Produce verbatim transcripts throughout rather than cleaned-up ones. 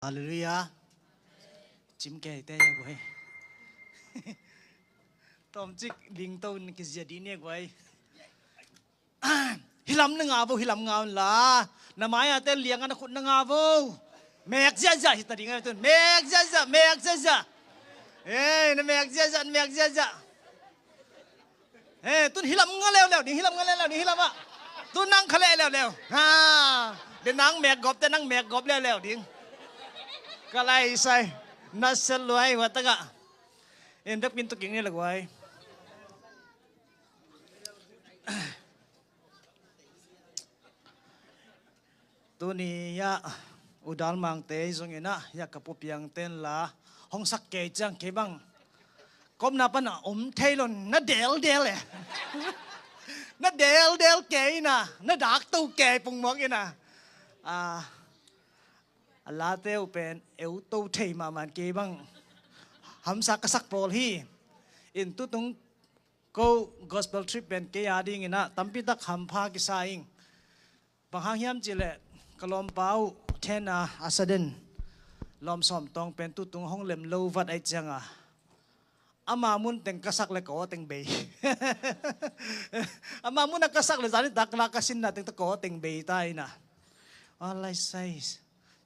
Halleluiah. Cim kei te ya guai. Tawmcik ding to in kizia dih ne guai. Hilam na nga vo, hilam nga un la. Na mai a te liang a na khut na nga vo. Mek ziahziah hita ding a tun. Mek ziahziah, mek ziahziah. Ei, na mek ziahziah, na mek ziahziah. Ei, tun hilam nga leuleu ding, hilam nga leuleu ding, hilam ah. Tun nang kha leh leuleu. Ha. De nang mek gop te, nang mek gop leuleu ding. Ka lai sai. Na sel luai wa taka. En dek pin tu king ni la guai. Tuni ya udal mangte zong ina ya ka pupiang ten la hong sak kei ciang kei bang komna pan a om thei lo na del del e. Na del del kei ina na dak to kei pung mawk ina. A, a late uh pen eu to thei mahmah kei bang hamsa ka sak pawl hi. In tutung ko gospel trip pen kei a ding ina tampi tak hampha kisa ing. Bang hang hiam cih leh ka lawmpa uh then a a saden lawm sawm tawng pen tutung hong lem lo vat aih cianga ama mun teng ka sak le ka aw teng bei. Ama mun a ka sak le zani tak la ka sinna teng ta ka aw teng bei ta ina. A lai sai.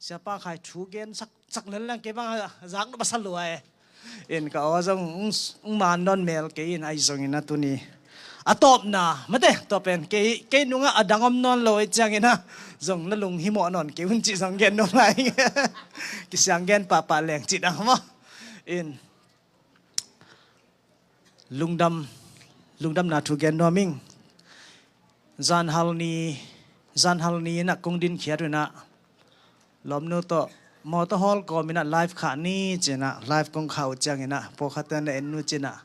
Siapa khai thu gen sak sak lel leng kei bang a zak na pasa lua e. In ka aw zong ung ung man dawn mel kei in ai zong ina tuni a tawpna mate tawpen kei kei nunga a dang om nawn lo e ciang ina zong na lung himawh nawn kei un cih zong gen nawn lai. Kisiang gen pahpah leng cih dang maw. In lungdam lungdamna thu gen nuam ing. Zanhal ni zanhal ni ina kong din khiat ina lawmnu tawh mawtaw hawl kawm ina live khah ni cina live kong khah uh ciang ina pawlkhat ina en nu cina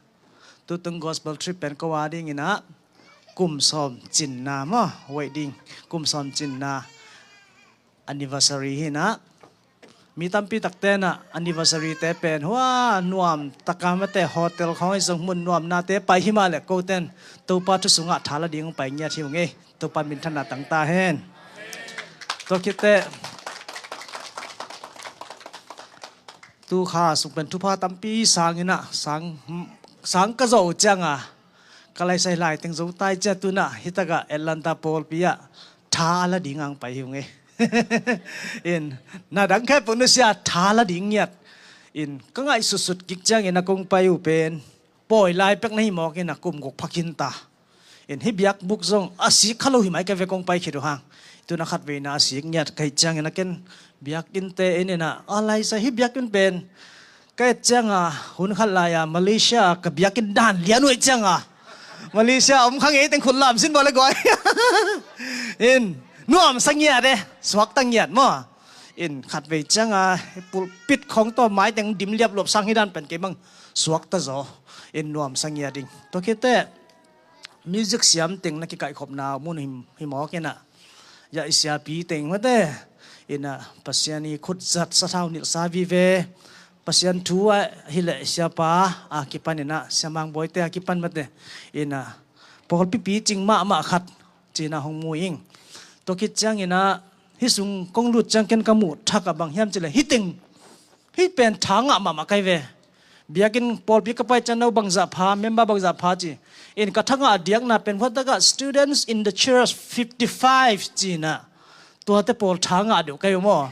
tutung gospel trip pen ko a ding ina kum sawm cinna maw wei ding kum sawm cinna anniversary hi ina mi tampi takte na anniversary te pen hua nuam taka mate hotel khawng i zong mun nuamnate pai himah le koten Topa thu sungah thala ding pai ngiat hi ung ei. Topa minthanna tangta hen. Tua khite tu kha sung pen thupha tampi sang ina sang sang ka zo cianga ka laisai lai teng zo tai cia tuna hitaka Atlanta pawlpi ah tha a la ding ang pai hi ung ei. In na dang khai pun nusia tha la ding ngiat. In ka ngaih sutsut kik ciangin a kong pai uh pen pawi lai pek na hi mawk in a kum guk phakin ta. In hi biakbuk zong a sik kha lo hi mai ka ve kong pai khit uh hang. Tuna khat veina a sik ngiat ka hi ciangin a ken biakin te in in a a laisa hi biakin pen ka et cianga hun khat lai-a Malaysia ka biakinn dan lian uh et cianga Malaysia om kha ngei teng khut lam sin bawl le guai. In nuam sa ngiat e suak ta ngiat maw. In khat vei cianga pulpit khong tawh mai teng dim liap luap sang hi dan pen kei bang suak ta zaw. In nuam sa ngiat ding tua khite music siam teng na kikaihkhopna mun hi mawk ina. Ia i siapi teng mate ina Pasian i khutzat sathau nilhsa vive Pasian thu a hileh siapa a kipan ina siamang bawite a kipan mate ina pawlpipi cing mahmah khat cina hong mu ing. Tua khit ciang ina hi sung kong lut ciang ken ka muh thak a bang hiam cileh hi teng hi pen tha ngah mahmah kai ve. Biakinn pawlpi ka pai ciang no bangzah pha member bangzah pha ci. In ka tha ngah diakna pen huatakah students in the church fifty five cina tuate pawl tha ngah deuh kai uh maw.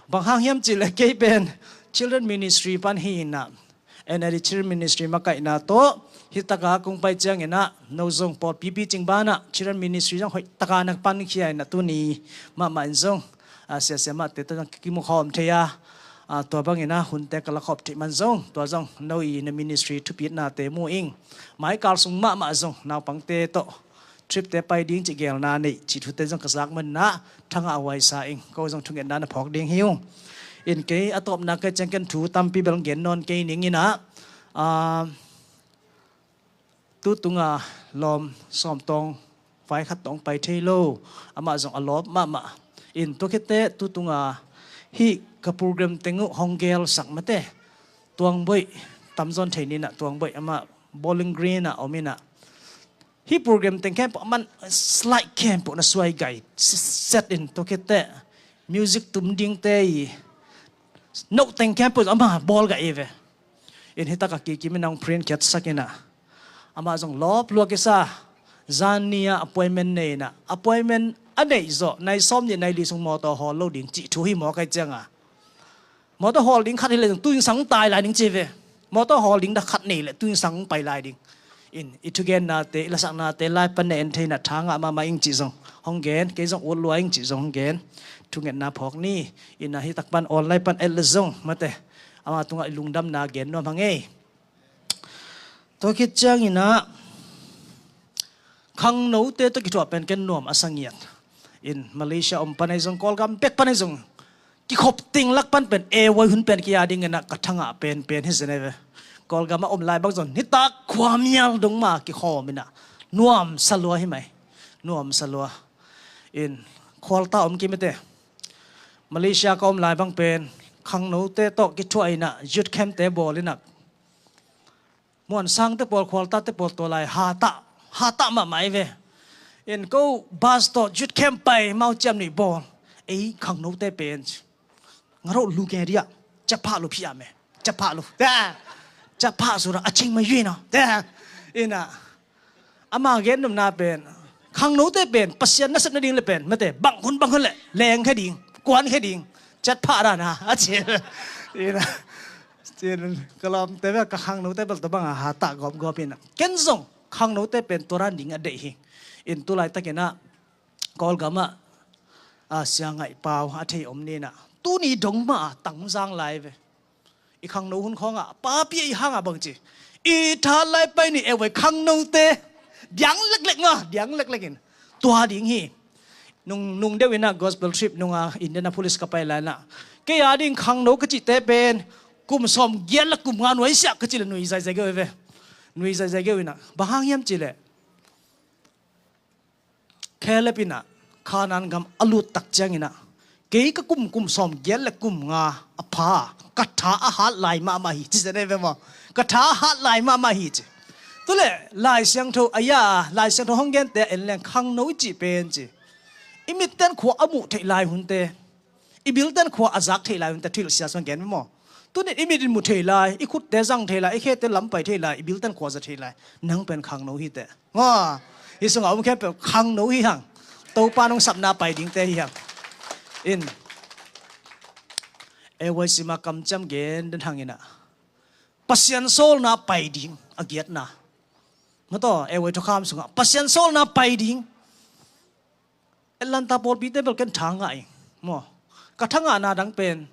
Bang hang hiam cileh kei pen children ministry pan hi ina. N I D children ministry makaihna tawh hitaka kong pai ciang ina no zong pawlpipi cing banah children ministry zong hoihtaka na pankhia ina tuni mahmah in zong a siasia mahte tawh zong kimukhawm thei a. Tua bangin a hunte ka la khawp theih man zong tua zong no i na ministry thupitnate mu ing. Maikal sung mahmah zong naupangte tawh tripte pai ding cih gelna neih cih thute zong ka zak manin a thangah a huaisa ing ko zong thungetna na phawk ding hi ung. In kei a tawpna kei ciang ken thu tampi bel gen nawn kei ning ina. Tutunga lawm sawmtawng vai khat tawng pai thei lo amah zong a lawp mahmah. In tua khite tutunga hih ka program teng uh hong gelsak mate tuangboih tamzawn thei nina tuangboih amah Bowling Green ah om ina. Hih program teng khempeuh aman slide khempeuh na suai gai set in tua khite music tum dingte i Note teng khempeuh ama bawl gah hi ve. In hi tak a kikim in a hong print khiatsak in a, amah zong lawp lua kisa. Zan ni a appointment nei in a, appointment a neih zawh nai sawm nih nai li sung mawtaw hawl lo ding cih thu hi maw, kai ciang a. Mawtaw hawl ding khat hi leh zong tu-in sang tai lai ding ci ve. Mawtaw hawl ding dah khat nei leh tu-in sang pai lai ding. In, i thugennate, i lasaknate lai pan na en thei in a, tha ngah mahmah ing cih zong hong gen, kei zong ut lua ing cih zong hong gen. Thungetna phawk ni. In a, hi tak pan online pan et leh zong, mate, ama tungah i lungdamna gen nuam hang ei. Tua khit ciangin a, khangnote tawh kithuah pen ken nuam a sa ngiat. In, Malaysia om pan ahi zong, Kawlgam bek pan ahi zong, kikhop ting lak pan pen, e, voi hun pen kei a dingin a ka tha ngah penpen hi zen ei ve. Kawlgam a om lai bang zong nitak khuamial dong mah kikhawm in a, nuam sa lua hi mai. Nuam sa lua. In, khualta om kim ei te. Malaysia ka om lai bang pen khangnote tawh kithuah in a, youth camp te bawl in a, Muansangte pawl, khualtate pawl tua lai hatah, hatah mahmah ei ve. In, ko bus tawh youth camp pai, mau ciam nih bawl. Ei khangnote pen, nga roh lu nge dia, ciapha lu phi a me, ciapha lu, ciapha sura a ching ma yui no. In a, ama gen nopna pen, khangnote pen Pasian nasep nading leh pen, mate, bang hun bang hun leh leng khe ding, kuan khe ding, ciat phah dan a, a ci. In a, ci in, ka lawmte bel, ka khangnote bel tua bang a hatah gawpgawp in a, ken zong khangnote pen tua dan ding a deih hi. In, tu laitakin a, Kawlgam ah, a, Sia Ngaih Pau a thei om ni in a, tuni dong mah a tangzang lai ve. I khangno hun khawngah, papi i hangah bang ci, i tha lai pai ni e voi khangnote, diang leklek nga, diang leklek in. Tua ding hi. Nung, nung deuh in a gospel trip nung a Indianapolis ka pai lai in a, kei a ding khangno ka cihte pen kum sawm giat leh kum nga nuai siah ka cih leh nui zaizai geu ei ve. Nui zaizai geu in a, bang hang hiam cih leh, Caleb in a Kanaan gam a lut tak ciangin a, kei ka kum, kum sawm giat leh kum nga a pha, ka tha a hat lai mahmah hi, ci zen ei ve maw. Ka tha a hat lai mahmah hi, ci. Tu leh Lai Siangtho a ya, Lai Siangtho hong gente a en leng khangno i cih pen ci, i mitten khua a muh theih lai hunte, i bilten khua a zak theih lai hunte thuhilh sia sung gen maw. Tuni in i mit in mu thei lai, i khutte zang thei lai, i khete lam pai thei lai, i bilten khua za thei lai, nang pen khangno hi teh. Nga, hi sungah om khempeuh khangno hi hang. Topa nong sapna pai dingte hi hang. In, A Y C ma kamciam gen den hang in a, Pasian sawlna pai ding a giatna. Mataw, A Y thukham sungah Pasian sawlna pai ding. Atlanta pawlpite bel ken tha ngah ing maw. Ka tha ngahna dang pen,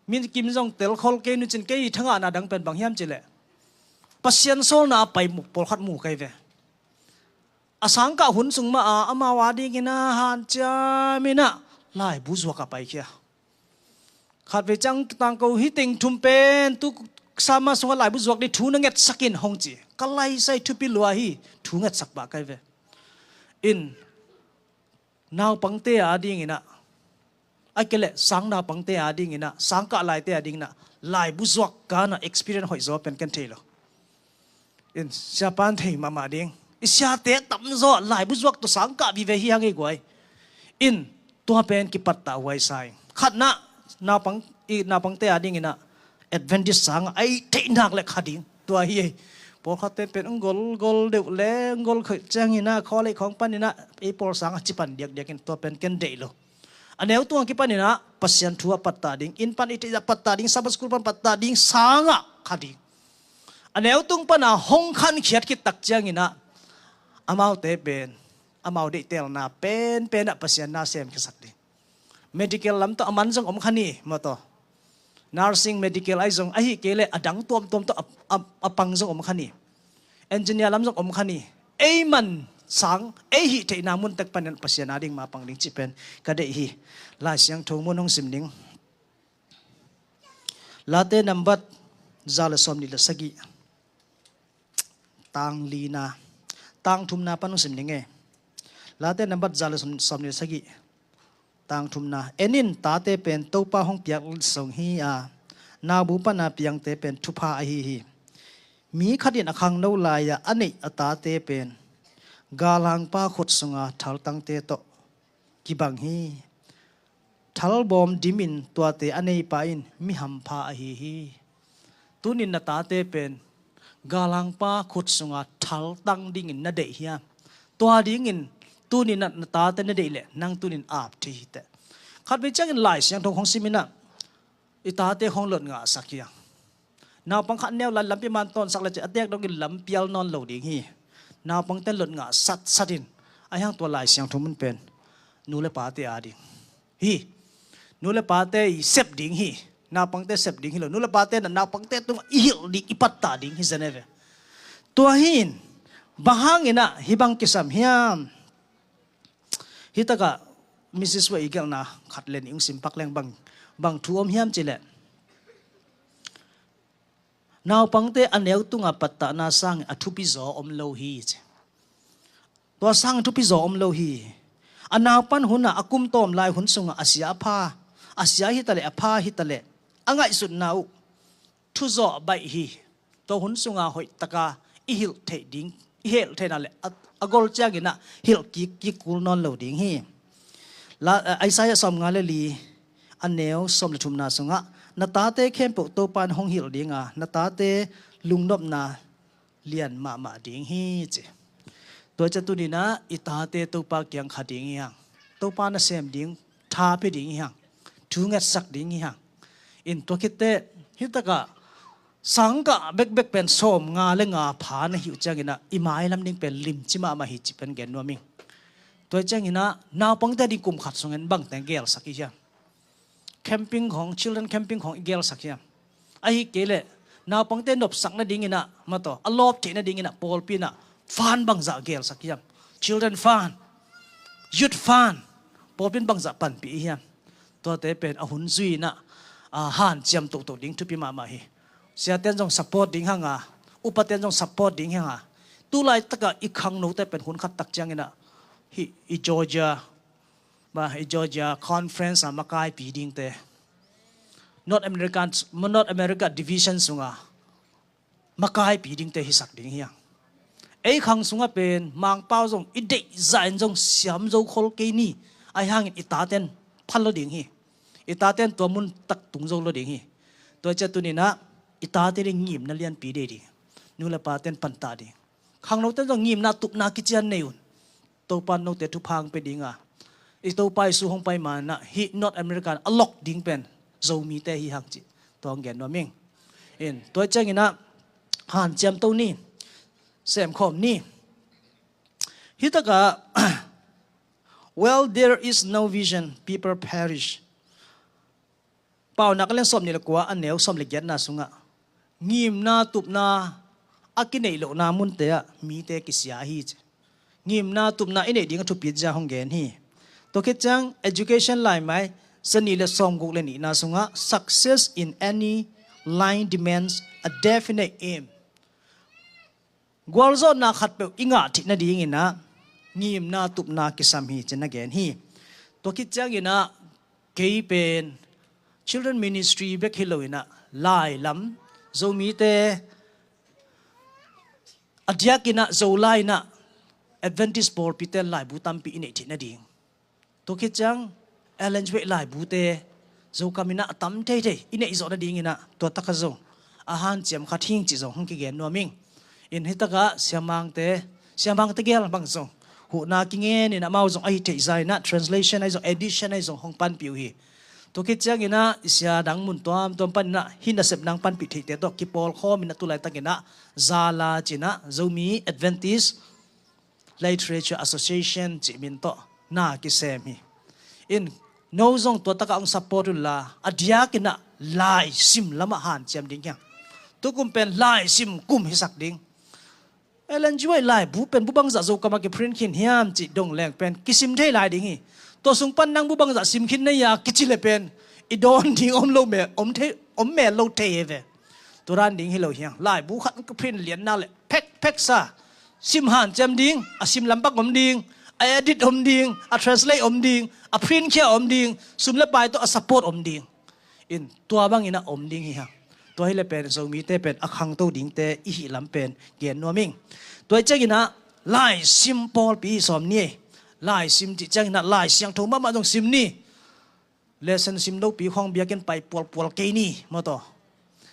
min kim zong tel khol kei nu cin, kei tha ngahna dang pen bang hiam cih leh, Pasian sawlna a pai mu, pawlkhat mu kei ve. A sangkah hun sung mah a, amau a dingin a hanciam in a laibu zuak a paikhia. Khatvei ciang tangko hi teng thum pen tu summer sungah laibu zuak ding thu na ngetsak in hong ci. Ka laisai thupi lua hi, thu ngetsak pah kei ve. In, naupangte a dingin a, a kei leh sang naupangte a dingin a, sangkah laite a dingin a, laibu zuak kan a experience hoih zaw pen ken thei lo. In, siapa in thei mahmah ding. I siate tamzaw laibu zuak tawh sangkah vive hi hang ei guai. In, tua pen kipattah huai sa ing. Khatna, naupang, i naupangte a dingin a, Adventist sang a i theih nak leh kha ding. Tua hi ei. Pawlkhatte pen ong gol, gol deuh leh ong gol khawih ciangin a, khawl ei khawng panin a, ei pawl sang a ci pan diakdiak in, tua pen ken deih lo. A neu tung a kipanin a Pasian thu a pattah ding, inn pan i theih a pattah ding, Sabbath school pan pattah ding, sang a kha ding. A neu tung pan a hong khankhiat khit tak ciangin a, amaute pen, amau deihtelna penpen a Pasian na semkhiasak ding. Medical lam tawh a man zong om kha ni, mataw. Nursing, medical ahi zong, ahih kei leh a dang tuamtuam tawh a, a, a pang zong om kha ni. Engineer lam zong om kha ni. Ei man sang, ei hih theihna mun tek panin Pasian a ding ma pang ding cih pen ka deih hi. Lai Siangtho mun hong sim ning. Late nambat za leh sawmnih leh sagih, tang lina, tang thumna pan hong sim ning ei. Late nambat za leh sawm, sawmnih leh sagih, tang thumna. En in, tate pen Topa hong piak song hi a, naubu pan a piangte pen thupha ahi hi. Mi khat in a khangno lai-a a neih a tate pen galhangpa khut sunga thaltangte tawh kibang hi. Thalbawm dimin tuate a neipa in mi hampha ahi hi. Tunin na tate pen galhangpa khut sunga thaltang dingin na deih hiam? Tua dingin tunin na, na tate na deih leh nang tunin ap thei hiteh. Khatvei ciangin Lai Siangtho khong simin ah i tate khong lot ngahsak hiang. Naupang khat neu lai lampi man tawnsak le ci a tek dongin lam pial nawn lo ding hi. Naupangte lot ngah satsatin a hiang tua Lai Siangtho mun pen nu le pate a ding hi. Nu le pate i sep ding hi. Naupangte sep ding hi lo. Nu le pate na naupangte tungah i hilh ding, i pattah ding hi zen e ve. Tua hi in bang hangin ah hih bang kisam hiam? Hih takah Mrs Wei i gelhna khat le nih ung simpak leng bang, bang thu om hiam cileh, naupangte a neu tunga pattahna sangin a thupi zaw om lo hi ci. Tua sangin thupi zaw om lo hi. A naupan hunah a kum tawm lai hun sungah a sia a pha, a sia hitaleh a pha hitaleh a ngaihsutna uh thuzawh baih hi. Tua hun sunga hoihtaka i hilh theih ding, i hilh theihna le a, a gol cianginah hilh kik kik kul nawn lo ding hi. La, eh, Isaiah sawmnga le li a neu sawm le thumna sungah na tate khempeuh Topa in hong hilh dinga, na tate lungnopna lian mahmah ding hi ci. Tua ciah tuninah i tate Topa kiang kha ding hi hang. Topa nasem ding, tha pia ding hi hang. Thu ngetsak ding hi hang. In tua khitteh hih takah sangkah bekbek pen sawmnga le nga pha na hih uh cianginah i mailam ding pen limci mahmah hi ci pen gen nuam ing. Tua cianginah naupangte ding kum khat sungin bangteng gelsak hi hiam? Camping khong, children camping khong i gelsak hiam? Ahi kei leh naupangte nopsak nadinginah mataw a lawp theih nadinginah pawlpi inah fund bangzah gelsak hiam? Children fund, youth fund, pawlpi in bangzah panpih hiam? Tuate pen a hun zui inah, ah, hanciam tohtoh ding thupi mahmah hi. Siaten zong support ding hanga, upaten zong support ding hanga, tulaitakah i khangnote pen hun khat tak cianginah hih i Georgia, ma, i Georgia conference a makaipi dingte, North American, North America division sunga makaipi dingte hisak ding hiang. Ei khang sungah pen Mangpau zong i deih zahin zong siam zo khol kei ni. Ahi hangin i taten phal lo ding hi. I taten tua mun tak tung zo lo ding hi. Tua ciah tuninah i tate ding ngimna lianpi dei ding. Nu le paten pantah ding. Khangnoten zong ngimna tupna kician nei un. Topa note thupha hong pia dinga, i Topa Jesu hong pai manah hih North America a lok ding pen Zomite hi hang cih tua hong gen nuam ing. In tua cianginah hanciam to ni, semkhawm ni. Hih takah, "Well, there is no vision, people perish." Paunak a lian sawm nih le kua a neu sawm le giatna sungah ngimna tupna a kineih lohna munte ah mite kisia hi ci. Ngimna tupna i neih ding a thupit zia hong gen hi. Tua khit ciang Education laimai zanih le sawmguk le nihna sungah, "Success in any line demands a definite aim." Gualzawhna khatpeuh i ngah theih nadinginah ngimna tupna kisam hi ci na gen hi. Tua khit cianginah kei pen children ministry bek hi loinah lailam Zomite a diakinah Zolai inah Adventist pawlpite laibu tampi i neih theih nading. Tua khit ciang Ellen White laibute Zokam inah a tam theithei i neih zawh nadinginah tua taka zong a hanciam khat hing cih zong hong kigen nuam ing. In hih takah siamangte, siamangte gel bang zong huhna kingen in amau zong ahi theihza inah translation ahi zong edition ahi zong hong panpih uh hi. Tua khit cianginah i sia dang mun tuamtuam paninah hih nasep nang panpih theihte tawh kipawlkhawm inah tulaitakinah Zala cinah Zomi Adventist Literature Association cih min tawh na kisem hi. In no zong tua takah hong support unla a diakinah laisim lamah hanciam ding hiang. Tukum pen laisim kum hisak ding. Ellen G. White laibu pen bu bangzah Zokam a kiprint khin hiam cih dong leng pen kisim thei lai ding hi. Tua sung pan nang bu bangzah sim khin na hia kici le pen i dawn ding om lo mel, om thei, om mel lo thei hi ve. Tua dan ding hi lo hiang. Laibu khat ka print lianna le phek phek sa, sim hanciam ding, a sim lam bang om ding, a edit om ding, a translate om ding, a print khia om ding, sum le pai tawh a support om ding. In tua bangin a om ding hi hang. Tua hi le pen Zomite pen a khangto dingte i hih lam pen gen nuam ing. Tua hi cianginah laisim pawlpi hi sawm ni. Laisim cih cianginah Lai Siangtho mahmah zong sim ni. Lesson sim lopi khawng biakinn pai pualpual kei ni maw taw.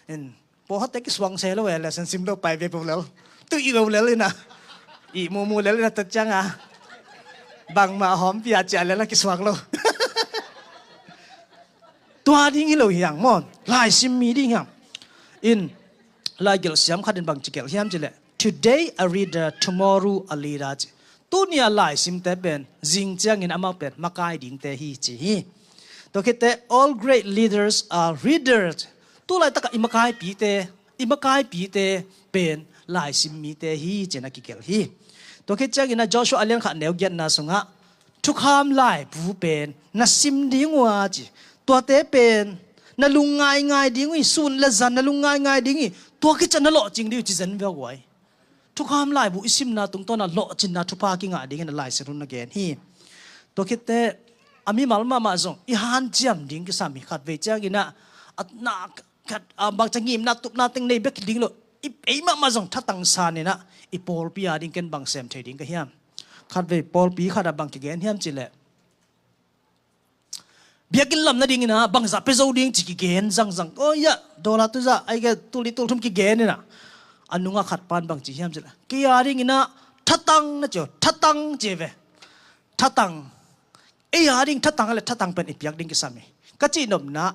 In pawlkhatte kisuang se lo e, lesson sim lo pai ve po lel. Tu i lo lel ina, i mumu lel ina, tat cianga bangmah hawmpi a ciah lel a kisuak lo. Tua ding hi lo hiang maw, laisim mi ding hiang. In laigelh siam khat in bang ci gelh hiam cileh, "Today a reader, tomorrow a leader," ci. Tunia laisimte pen zing ciangin amau pen makai dingte hi ci hi. Tua khitte, "All great leaders are readers." Tu laitaka i makaipite, i makaipite pen laisim mite hi cin a kigelh hi. Tua khit ciangin a Joshua a lian khat neu giatna sungah, "Thukham laibu pen na sim ding uh a," ci. "Tuate pen na lungngaingai ding uh hi, sun le zan na lungngaingai ding hi, tua khit ciang na lawhcing ding uh hi," ci zen veu guai. Thukham laibu i simna tungtawna lawhcinna thupha kingah dingin a Lai Siangtho na gen hi. Tua khitte, a mimal mahmah zong i hanciam ding kisam hi. Khatvei cianginah a na khat, a bangca ngimna tupna teng nei bek ding lo, i, ei mahmah zong thatang saninah i pawlpi a ding ken bang sem thei ding ka hiam? Khatvei pawlpi khatah bang kigen hiam cileh, biakinn lam nadinginah bangzah pia zo ding ci kigen zangzang. Oh ya, dollar tuzah, ai ke tul nih tul thum kigen inah, a nungah khat pan bang ci hiam cileh, "Kei a dinginah thatang na ci aw, thatang," ci ve. Thatang. Ei a ding thatang a le thatang pen i piak ding kisam hi. Ka cihnopna,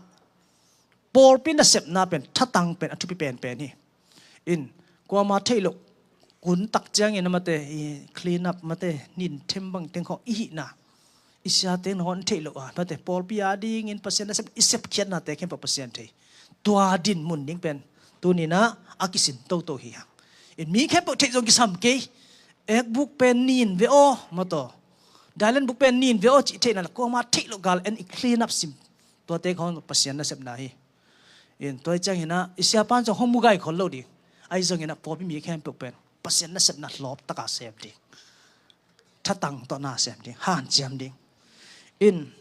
pawlpi nasepna pen thatang pen a thupi penpen hi. In kuama theih loh, kun tak ciangin amate i clean up, mate nin them bang teng khawng i hihna, i siateng na hon theih loh a, mate pawlpi a dingin Pasian nasep, i sepkhiatnate khempeuh Pasian thei. Tua din mun ding pen tuninah a kisin toto hi hang. In mi khempeuh theih zong kisam kei. Ekbuk pen nin ve aw maw taw, dialyte buk pen nin ve aw cih theihna le kuama theih loh gal en i clean up sim. Tuate khawng Pasian nasepna hi. In tua i cianginah i siapan zong hong mu gai khol lo ding. Ahi zonginah pawlpi mi khempeuh pen Pasian nasepna hlawp taka sem ding, thatang tawh na sem ding, hanciam ding. In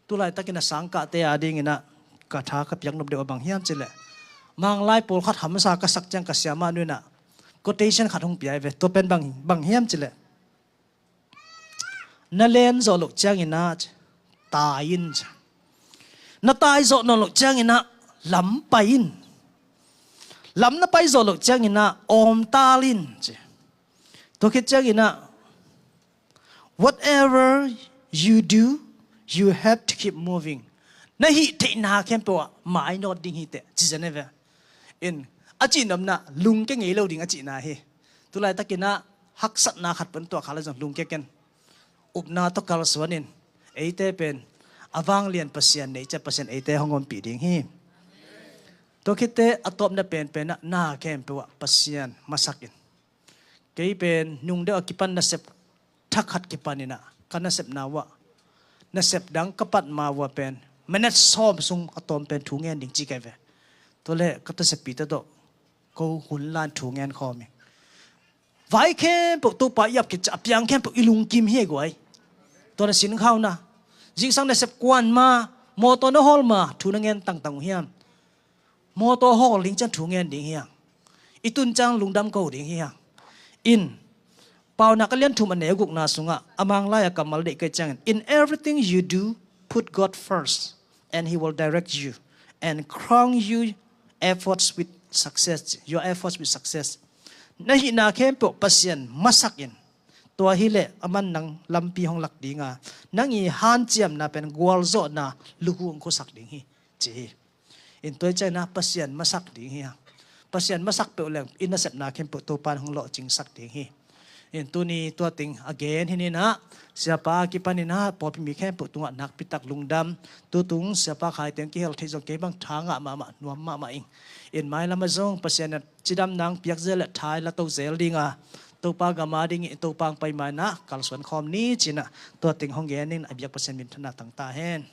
tulaitakin a sangkahte a dinginah ka tha ka piak nop deuh a bang hiam cileh, Manglai pawlkhat hamsa ka sak ciang ka siamah nuinah quotation khat hong piai ve. Tua pen bang, bang hiam cileh, "Na len zawh loh cianginah tai in," ci. "Na tai zawh nawn loh cianginah lam pai in. Lam na pai zawh loh cianginah awmtal in," ci. Tua khit cianginah, "Whatever you do, you have to keep moving." Na hih theihna khempeuh ah mainawt ding hiteh ci zen e ve. In a cihnopna lungke ngei lo ding a cihna hi. Tulaitakinah haksatna khat peuh tuah kha le zong lungke ken. Upna tawh kalsuanin eite pen a vanglian Pasian nei ciah Pasian eite hong ompih ding hi. Tua khitte a tawpna penpenah na khempeuh ah Pasian masak in. Kei pen nung deuh a kipan nasep thak khat kipaninah ka nasepna uah, nasep dang ka pat ma uah pen minute sawm sung a tawm pen thu ngen ding ci kai ve. Tuale ka taseppite tawh ko hun lan thu ngen khawm hi. Vai khempeuh Topa i ap khit ciah a piang khempeuh i lungkim hi guai. Tua na sinkhauna, zingsang nasep kuan ma, mawtaw na hawl ma thu na ngen tangtang uh hiam? Mawtaw hawl ding ciang thu ngen ding hiang. I tun ciang lungdam ko ding hiang. In Paunak a lian thum a neu gukna sungah a Manglai a kammal deih kai ciangin, "In everything you do, put God first, and He will direct you and crown you efforts with success, your efforts with success." Na hihna khempeuh Pasian masak in. Tua hileh a man nang lampi hong lak dinga, nang i hanciamna pen gualzawhna luhu hong khuasak ding hi, ci hi. In tua i ciangin ah Pasian masak ding hi hang. Pasian masak peuh leng i nasepna khempeuh Topa in hong lawhcingsak ding hi. In tuni tua teng a gen hi ni in ah, siapa a kipan in ah pawlpi mi khempeuh tungah nakpitak lungdam. Tutung siapa Khai teng kihel theih zong kei bang tha ngah mahmah, nuam mahmah ing. In mailam ah zong Pasian in cidam nang piak zel le tha i la to zel ding a, Topa gam a ding i Topa hong pai ma in ah kalsuan khawm ni ci in ah tua teng hong gen in, a biak Pasian minthanna tang ta hen.